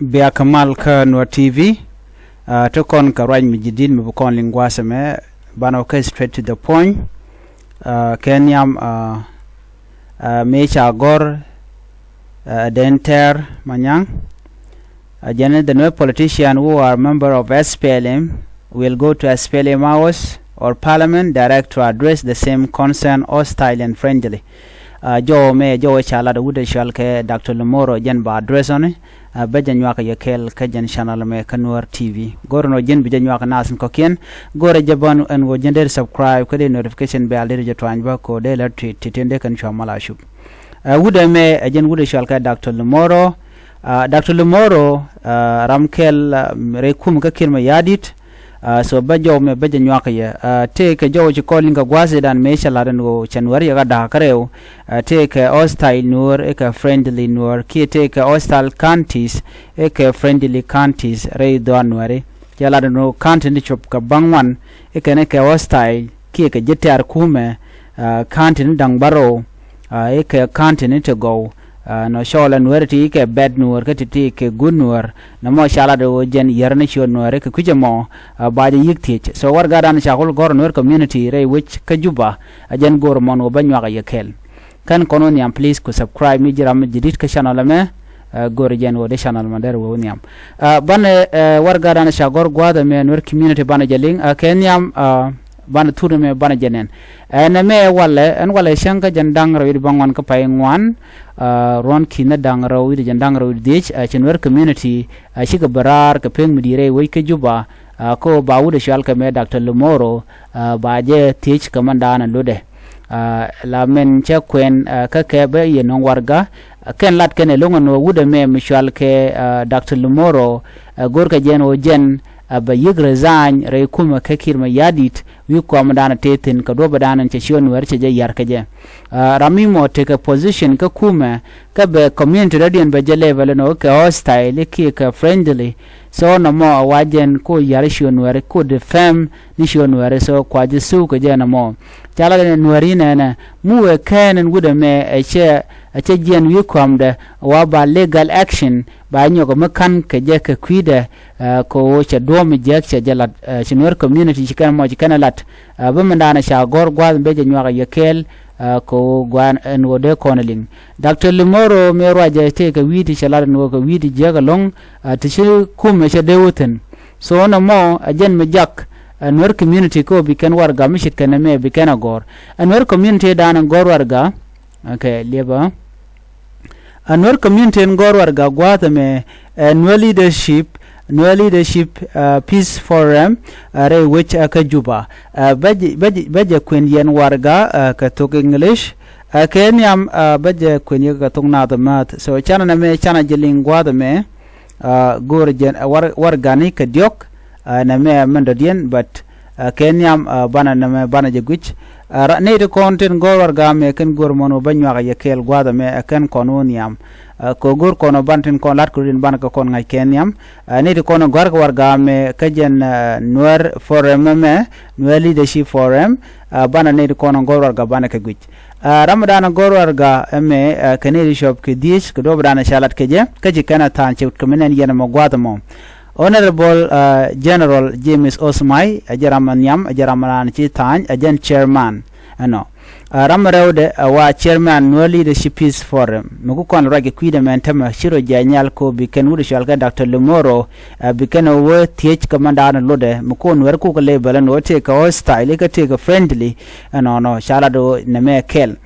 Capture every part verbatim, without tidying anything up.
Bia kä mal kä Nuer T V. Ti kɔn kɛ ruac mi jidit mi bi kɔn liŋ gua̱a̱th ɛmɛ, banɛ wä kä straight to the point. Kɛ nhiam mi ca gɔ̱r, Dɛn Tɛr Manyaŋ, jɛn the Nuer politician who are member of S P L M will go to S P L M house or parliament direct to address the same concern, hostile and friendly. Jɔw mɛ jɔw ca lat wut ɛ cɔal kɛ Doctor Lumoro, jɛn ba address ɔni. Bä jɛ nyuak yɛ kɛɛl kä jɛn channel mɛ kä Nuer T V. Go̱r ɛn ɣöö jɛn bi jɛ nyuak naath in kɔ̱kiɛn. Go̱r ɛ jɛ bän ɛn ɣöö jɛn dee subscribe kä dee notification bell dee jɛ tuany bä kɛ ɣöö dee lät ti ti tin dee kɛn cua mal a cup. Wut ɛmɛ ɛ jɛn wut ɛ cɔal kɛ Doctor Lumoro. Doctor Lumoro ram kɛl rɛy kum kä Kiir Mayardit. So bä jɔw mɛ bä jɛ nyuak yɛ. Tëëkɛ jɔw ci kɔn liŋ kɛ gua̱a̱th idan mëë cɛ lat ɛn ɣöö cɛ Nuäär yɛ kɛ da̱a̱k kä rɛw. Tëëkɛ hostile Nuäär i̱ kɛ friendly Nuäär kiɛ tëëkɛ hostile counties i̱ kɛ friendly counties rɛy dhɔaar Nuääri. Cɛ lat ɛn ɣöö county ni cop kɛ ba̱ŋ ŋuan i̱ kɛn i̱ kɛ hostile kiɛ kɛ ji̱ tɛ̈r kumɛ. County ni da̱ŋ bärɔw i̱ kɛ county ni ti gɔw. Nɔ cɔɔl ɛ Nuäär ti kɛ bad Nuäär kä ti ti kɛ good Nuäär. Nɛ mɔ ca lat ɛ ɣöö jɛn yär ni ciöt Nuäär kɛ kui̱c ɛmɔ ba jɛ yi̱k thiec. So warɛgakdan ca kul gɔ̱r Nuäär community rɛy wec kä Juba. Ɛ jɛn go̱r mɔn ɣöö bä nyuak ɛ yɛ kɛɛl. Kɛn kɔn wä nhiam please ku subscribe mi ji̱ ram mi ji̱ di̱t kä channel ɛmɛ. Go̱r jɛn ɣöö dee channel mɔ dee rɛ wä nhiam. Banɛ warɛgakdan ca gɔ̱r gua̱a̱th ɛmɛ Nuäär community banɛ jɛ liŋ kɛ nhiam. Banɛ thur ɛmɛ banɛ jɛ nɛn. Ɛn ɛmɛ walɛ ɛn walɛ cäŋ kä jɛn da̱ŋ rɛw wi̱cdɛ baŋuan kä pay ŋuan. Ruɔ̱n ki̱n ni da̱ŋ rɛw wi̱cdɛ jɛn da̱ŋ rɛw wi̱cdɛ dhiec ci Nuäär community cikɛ bä raar kɛ pek mi di̱i̱t rɛy wec kä Juba. Kä ba wut ɛ cɔal kɛ mɛ Doctor Lumoro ba jɛ thiec kɛ mɛn da̱a̱n ɛ lotdɛ. La mɛn cä kuɛn kä kɛ bä yɛ nöŋ warɛga. Kɛn lat kɛn ɛlɔ̱ŋ ɛn ɣöö wut ɛmɛ mi cɔal kɛ Doctor Lumoro. Go̱rkɛ jɛn ɣöö jɛn bɛ yi̱k resign rɛy kumɛ kä Kiir Mayardit wi̱i̱ kɔmdan tëë thi̱n kɛ duɔ̱pdan cɛ ciöt Nuäär cɛ jɛ yar kɛ jɛ. Ram mi mɔ tekɛ position kä kumɛ kä bɛ community rɔ̱diɛn bɛ jɛ level ɛn ɣöö kɛ hostile kiɛ kɛ friendly. So nɔmɔ a wa jɛn ko yar ciöt Nuäär ko defame ni ciöt Nuäär so kua jɛ suk kɛ jɛ nɔmɔ. Ca la Nuäär inɛnɛ mi wëë kɛɛn ɛn wut ɛmɛ ɛ cɛ ɛ cɛ jiɛn wi̱i̱ kɔmdɛ wa ba legal action ba nyɔk mi ka̱n kɛ jɛ kɛ kui̱dɛ. Kɛ ɣöö cɛ duɔ̱ɔ̱p mi jiäk cɛ jɛ lat ci Nuäär community ci kɛn mɔ ci kɛn ɛ lat. Bä mindan ca gɔ̱r gua̱a̱th bɛ jɛ nyuak yɛ kɛɛl. Kɛ ɣöö gua̱a̱n ɛn ɣöö dee kɔn ɛ liŋ. Doctor Lumoro mëë ruacɛ tëëkɛ wi̱i̱ ti cɛ lat ɛn ɣöö kɛ wi̱i̱ ti jiäk ɛlɔ̱ŋ. Ti ci kumɛ cɛ dee wä thi̱n. So nɔmɔ ɛ jɛn mi jak ɛ Nuäär community kɛ ɣöö bi kɛn warɛga mi ce̱tkɛ nɛmɛ bi kɛn ɛ gɔ̱r. Ɛ Nuäär community dan ɛ gɔ̱r warɛga. Okay, liepä. Ɛ Nuäär community ɛn gɔ̱r warɛga gua̱a̱th ɛmɛ ɛ Nuer Leadership, Nuer Leadership Peace Forum rɛy wec kä Juba. Bä jɛ kuën yɛn warɛga kɛ thok English. Kɛ nhiam bä jɛ kuën yɛ kɛ thok naath mäth. So canɛ nɛmɛ canɛ jɛ liŋ gua̱a̱th ɛmɛ. Go̱o̱r jɛn warɛgani kɛ diɔ̱k. Nɛmɛ mɛn dɔ̱diɛn but kɛ nhiam banɛ nɛmɛ banɛ jɛ guic. Nɛy ti kɔn tin gɔ̱r warɛga mɛ kɛn go̱r mɔn wä bä nyuak yɛ kɛɛl gua̱a̱th ɛmɛ ɛ kɛn kɔn wä nhiam. Kɛ go̱r kɔn wä banɛ tin kɔn lat kɛ rɔ̱diɛn banɛ kɛ kɔn ŋa̱c kɛ nhiam. Nɛy ti kɔn gɔ̱a̱r kɛ warɛga mɛ kä jɛn Nuer Forum ɛmɛ, Nuer Leadership Forum. Banɛ nɛy ti kɔn gɔ̱r warɛga banɛ kɛ guic. Ram mi dan gɔ̱r warɛga ɛmɛ kɛ nɛy ti cɔp kɛ dhiec kɛ duɔ̱p dan ca lat kɛ jɛ kä ci kɛn a tha̱a̱ŋ cɛ kɛ mi nɛn yɛn ɛmɔ gua̱a̱th ɛmɔ. Honorable General James Osmai ɛ jɛ ram a nhiam ɛ jɛ ram a raan ci tha̱a̱ny ɛ jɛn chairman. Ɛnɔ ram rɛwdɛ ɛ wa chairman Nuer Leadership Peace Forum mi ku kɔn ruac kɛ kui̱dɛ mɛn tämɛ ci rɔ jiac nhial ko bi kɛn wut cɔal kɛ Doctor Lumoro. Bi kɛn wä thiec kɛ mɛn daanɔ lotdɛ mi ko Nuer kukɛ level ɛn wä tëëkɛ hostile kä tëëkɛ friendly. Ɛnɔnɔ ca lat wä nɛmɛ kɛl.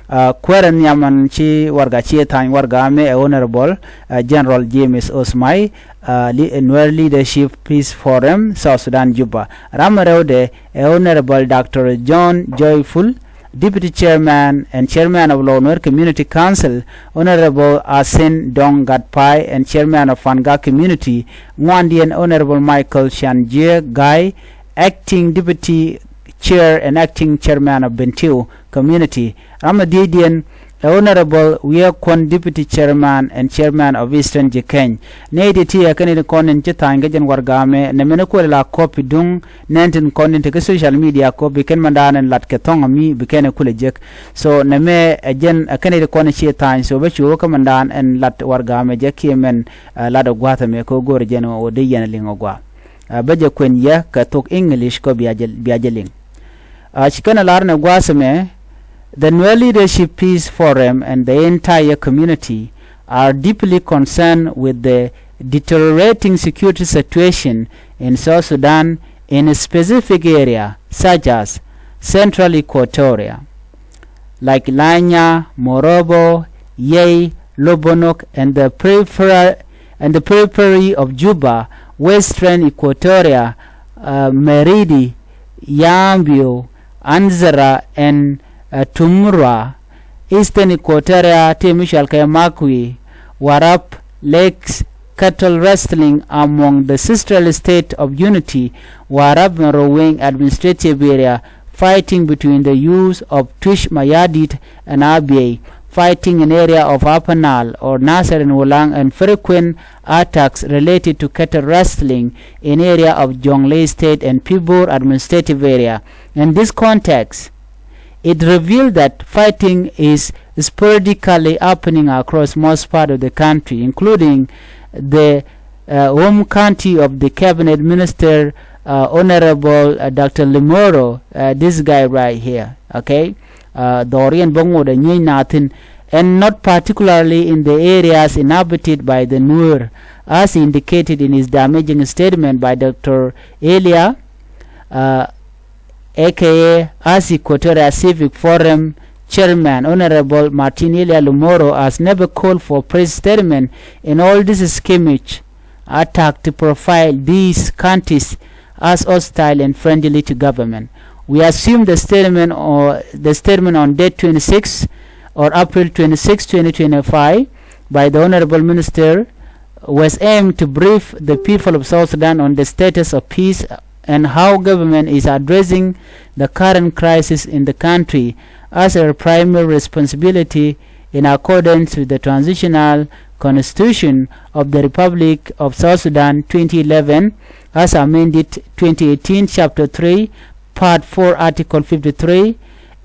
Kuɛrɛ nhiam ɛn ci warɛga ci tha̱a̱ny warɛga mɛ ɛ Honorable General James Osmai, Nuer Leadership Peace Forum South Sudan Juba. Ram rɛwdɛ ɛ Honorable Doctor John Joyful, Deputy Chairman and Chairman of Lou Nuer Community Council, Honorable Asin Dong Gatpai and Chairman of Fangak Community, ŋuandiɛn Honorable Michael Shanjie Gai, Acting Deputy Chair and Acting Chairman of Bentiu Community. Ram a dhiecdiɛn Ɛ Honorable Wiɛ Kuɔn, Deputy Chairman and Chairman of Eastern Jikɛny. Nɛy ti ti ɛ kɛn in kɔn in ci tha̱a̱ny kä jɛn warɛgamɛ nɛ mɛn kuɔl la kɔpi duŋ nɛn tin kɔn in ti kä social media kɔ bi kɛn mɛndan in lat kɛ thɔŋ ami bi kɛn ɛ kulɛ jek. So nɛ mɛ ɛ jɛn ɛ kɛn in kɔn in ci tha̱a̱ny so bä cu kä mɛndan in lat warɛgamɛ jɛ kiɛ mɛn ɛ lat ɛ gua̱th ɛmɛ kɛ go̱o̱r jɛn ɔ dee yɛn liŋ ɔ gua̱. Ɛ bä jɛ kuɛn yɛ kɛ thok English kɔ bia jɛ liŋ. Ɛ ci kɛn ɛ lar nɛ gua̱th ɛmɛ, the Nuer Leadership Peace Forum and the entire community are deeply concerned with the deteriorating security situation in South Sudan in a specific area such as Central Equatoria, like Lanya, Morobo, Yei, Lobonok, and the peripheral and the periphery of Juba, Western Equatoria, uh, Meridi, Yambio, Anzera, and uh, Tumura, Eastern Equatoria, Timical Makwi, Warap, Lakes, cattle rustling among the Sistral State of Unity, Warap and Rowing Administrative Area, fighting between the youth of Twic Mayardit and Abyei, fighting in area of Upper Nile or Nasser and Ulang, and frequent attacks related to cattle rustling in area of Jonglei State and Pibor Administrative Area. In this context, it revealed that fighting is sporadically happening across most part of the country, including the uh, home county of the cabinet minister, uh, Honorable uh, Doctor Limoro, uh, this guy right here, okay? Uh, dhɔriɛn bä ŋot a nyieeny nathin, and not particularly in the areas inhabited by the Nuer, as indicated in his damaging statement by Doctor Elia, uh, A K A East Equatoria Civic Forum Chairman Honorable Martin Elia Lumoro has never called for press statement in all this scrimmage attack to profile these counties as hostile and friendly to government. We assume the statement or the statement on date twenty-six or April twenty-six, twenty twenty-five by the Honorable Minister was aimed to brief the people of South Sudan on the status of peace and how government is addressing the current crisis in the country as a primary responsibility in accordance with the Transitional Constitution of the Republic of South Sudan twenty eleven, as amended twenty eighteen, Chapter three, Part four, Article fifty-three,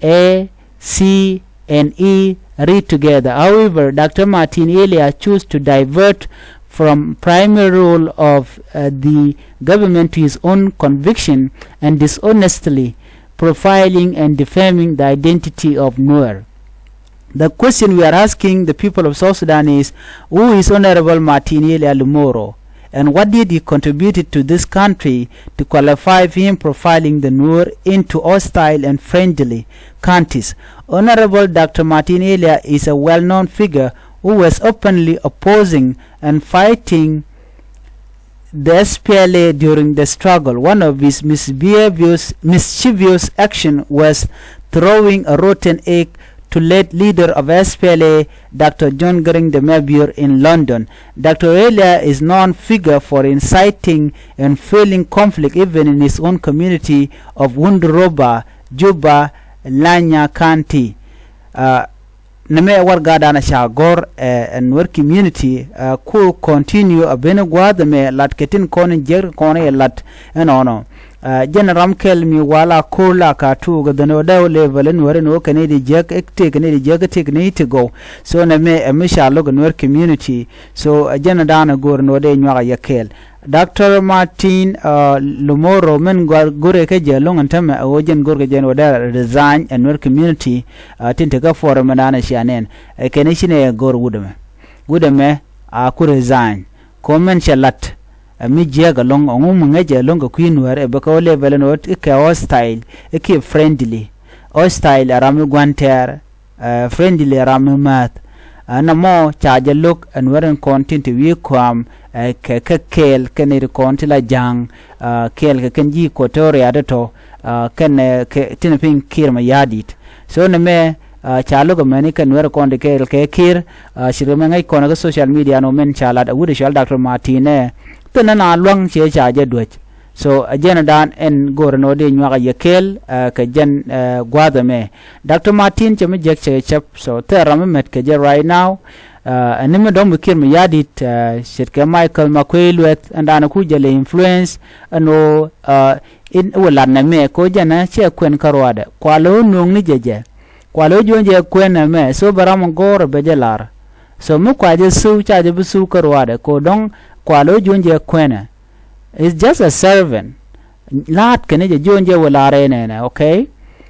A, C, and E read together. However, Doctor Martin Elia chose to divert from primary role of uh, the government to his own conviction and dishonestly profiling and defaming the identity of Nuer. The question we are asking the people of South Sudan is, who is Honorable Martin Elia Lumoro? And what did he contribute to this country to qualify him profiling the Nuer into hostile and friendly countries? Honorable Doctor Martin Elia is a well-known figure who was openly opposing and fighting the S P L A during the struggle. One of his mischievous, mischievous action was throwing a rotten egg to late leader of S P L A, Doctor John Garang de Mabior in London. Doctor Elia is known figure for inciting and fueling conflict even in his own community of Wunduroba, Juba, Lanya County. Uh, Nɛmɛ warɛgadan a ca gɔ̱r ɛ Nuer community ɛ ku continue a ben gua̱a̱th ɛmɛ lat kɛ tin kɔn jiäk kɔn ɛ lat ɛnɔnɔ. Ɛ jɛn ram kɛl mi wala ko̱r la ka tuuk ɛ dhɛn ɔ dɛw level ɛ Nuer ɛn ɣöö kɛn i̱ di jiäk ɛ tëk kɛn i̱ di jiäk ɛ tëk ni i̱ ti gɔw. So nɛmɛ ɛ mi ca lo̱k ɛ Nuer community. So ɛ jɛn dan ɛ go̱r ɛn ɣöö dee nyuak ɛ yɛ kɛɛl. Doctor Martin uh, Lumoro min gɔr gure kä jɛ loŋ ɛn tämɛ a wä jɛn gor kɛ jɛn wä dɛ resign ɛn Nuer community uh, tin te kä forum ɛn an a cia nɛn ɛ kɛn i̱ ci nɛ gor wut ɛmɛ wut ɛmɛ a ku resign. Ko min cɛ lat ɛ mi jiɛk ɛ loŋ ɛ ŋu mi ŋäc ɛ loŋ kɛ kui̱ Nuer ɛ bɛ kɛ wä level ɛn wä kɛ hostile ɛ kiɛ friendly. Hostile ɛ ram mi gua̱n tɛɛr ɛ friendly ram mi mäth. Ɛ nɔmɔ ca jɛ lo̱k ɛ Nuer in kɔn tin te wi̱i̱ kɔam ɛ kɛ kɛ kɛɛl kɛn ri kɔn ti la ja̱a̱ŋ ɛ kɛɛl kɛ kɛn ji̱ Equatoria tɔ̱tɔ̱ ɛ kɛn ɛ kɛ tin piny Kiir Mayardit. So nɛmɛ ɛ ca lo̱k ɛ mɛni kɛ Nuer kɔn ti kɛɛl kɛ Kiir ɛ ci rɛ mɛ ŋäc kɔn ɛ kɛ social media nɔ mɛn ca lat ɛ wut ɛ cɔal Doctor Martin ɛ thin na lua̱ŋ ciɛ ca jɛ duäc. So ɛ jɛn ɛ daan ɛn go̱o̱rɛ nɔ dee nyuak a yɛ kɛɛl kɛ jɛn gua̱a̱th ɛmɛ. Doctor Martin cɛ mi jek cɛ cɛp, so thɛɛ ram mi mɛt kɛ jɛ right now. Ɛn ni mi dɔ̱ŋ bi Kiir Mayardit ce̱tkɛ Michael Makuei Lueth ɛn daan ɛ ku jɛ lɛ influence ɛn ɣöö in wä lat nɛ mɛ ko jɛn ɛ cɛ kuɛn kä ruaadɛ kua lo̱ nuɔ̱ŋ ni jɛ jɛ. Kua lo̱ juɔ̱n jɛ kuɛn ɛ mɛ, so bɛ ram ɛ go̱o̱r ɛ bɛ jɛ lar. So mi kua jɛ su ca jɛ bi su kä ruaadɛ ko dɔ̱ŋ kua lo̱ juɔ̱n jɛ kuɛn ɛ. It's just a servant. La̱a̱t kɛn jɛ jiɔn jɛ wä la̱r ɛ nɛnɛ, okay?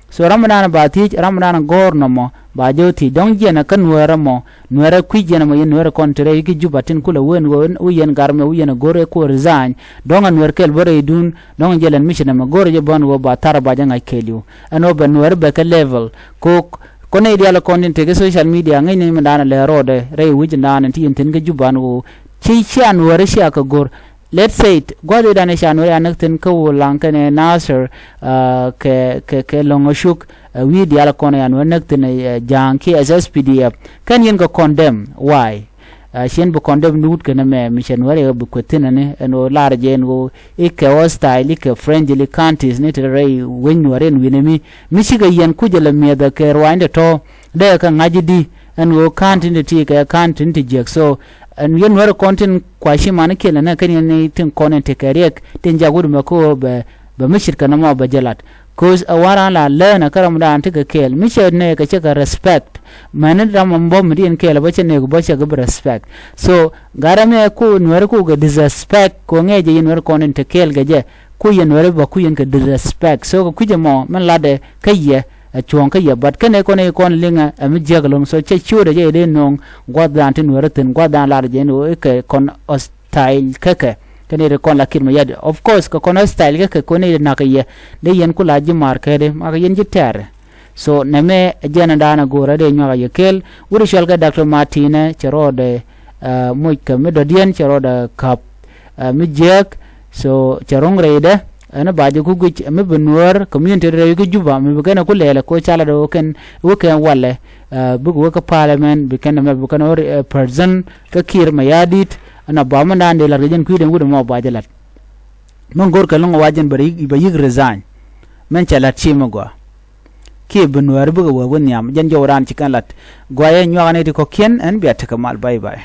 So ram dan ba thiec, ram dan gɔ̱r nɔmɔ ba jɛ wä thiec dɔ̱ŋ jiɛn kä nuɛɛrä mɔ, nuɛɛrä kui̱c jiɛn mɔ yɛn nuɛɛrä kɔn ti rɛy ki Juba tin kulɛ wen wä yɛn gar mɛ wä yɛn go̱r ɛ kuɔ resign. Dɔ̱ŋ a nuɛɛr kɛl bä rɛy dun dɔ̱ŋ jɛ lɛn mi ci nɛmɛ go̱r jɛ bän wä ba thar ba jɛ ŋa̱c kɛl yu. Ɛn wä bɛ nuɛɛrä bɛ kɛ level. Ko kɔn nɛy diaal kɔn tin tekɛ social media ŋäc ni mi dan lɛ rɔɔdɛ rɛy wi̱c dan ti yɛn thin kä Juba ɛn wä ci cia nuɛɛrä cia kɛ go̱r. Let's say it, gua̱th i̱ dan i̱ ca nuɛr ya näk thi̱n kä Wulaŋ kɛnɛ Nasir, kɛ kɛ kɛ Loŋ Acuk, wi̱i̱ diaal kɔn ya nuɛr näk thi̱n, Ja̱a̱ŋ kiɛ S S P D F. Kɛn yɛn kɛ condemn, why? Ciɛn bi condemn ni wut kɛn ɛmɛ mi cɛ nuɛr yɛ bi kueth thi̱n ɛni ɛn ɣöö lar jɛ ɛn ɣöö i̱ kɛ hostile i̱ kɛ friendly countries ni te rɛy wec nuɛr in wi̱n ɛmi mi cikɛ yɛn kucä lɛ mi̱ethɛ kɛ ruany te tɔ̱ dee kɛ ŋa̱c i̱di ɛn ɣöö country ni te ti kɛ country ni te jiäk. So ɛn yɛn nuɛr kɔn tin kua ci man kiɛl ɛnɛ kɛn yɛn ni tin kɔn in tekɛ riɛk tin jak wut mɛ kä ɣöö bɛ bɛ mi ce̱tkɛ nɔmɔ bɛ jɛ lat. Cause ɛ wa̱r an la learn ɛ kä ram dan tekɛ kɛɛl mi cɛ nɛɛk ɛ cɛ kɛ respect. Mɛni ram ɛn bä mi diɛn kɛɛl ɛ bä cɛ nɛɛk bä cɛ kɛ bi respect. So gat ram yɛ ku nuɛri ku kɛ disrespect ku ŋɛɛ jɛ yɛn nuɛri kɔn in te kɛɛl kɛ jɛ ku yɛn nuɛri bä ku yɛn kɛ disrespect. So kɛ kui̱c ɛmɔ min latdɛ kä yɛ ɛ cuɔ̱ɔ̱ŋ kä yɛ, but kɛnɛ kɔn i̱ kɔn liŋɛ ɛ mi jiäk ɛlɔ̱ŋ. So cɛ ciötdɛ jɛ i̱ dee nööŋ gua̱th dan ti nuɛri thi̱n gua̱th dan lar jɛ ni ɣöö i̱ kɛ kɔn hostile kä kɛ kɛn i̱ ri kɔn la Kiir Mayardit. Of course kɛ kɔn hostile kä kɛ kɔn i̱ ri na̱k i̱ yɛ dee yɛn ku la ji̱ ma̱a̱r kädi makɛ yɛn ji̱ tɛɛrɛ. So nɛmɛ ɛ jɛn ɛ dan ɛ go̱o̱rä dee nyuak ɛ yɛ kɛɛl wut i̱ cɔal kɛ Doctor Martin ɛ cɛ rɔɔdɛ moc kɛ mi dɔ̱diɛn cɛ rɔɔdɛ ka̱p mi jiääk. So cɛ ro̱ŋ rɛydɛ ɛn ba jɛ ku guic mi bi nuäär community rɛy kä Juba mi bi kɛn ɛ ku lɛɛlɛ ko calɛ dee wä kɛn wä kɛn walɛ bik wä kä parliament bi kɛn ɛmɛ bi kɛn ɛ wä president kä Kiir Mayardit. Ɛn a ba mɛn dan dee lat kɛ jɛn kui̱dɛn wut ɛmɔ ba jɛ lat. Mɛn go̱r kɛ lo̱ŋ ɛ wa jɛn bɛ yik resign. Mɛn cɛ lat ci mi gɔaa kiɛ bi nuäär bikɛ wä wä nhiam jɛn jɔw dan ci kɛn lat. Gɔaa yɛ nyuakä ni ti kɔ̱kiɛn ɛn bia tekɛ mal, bye bye.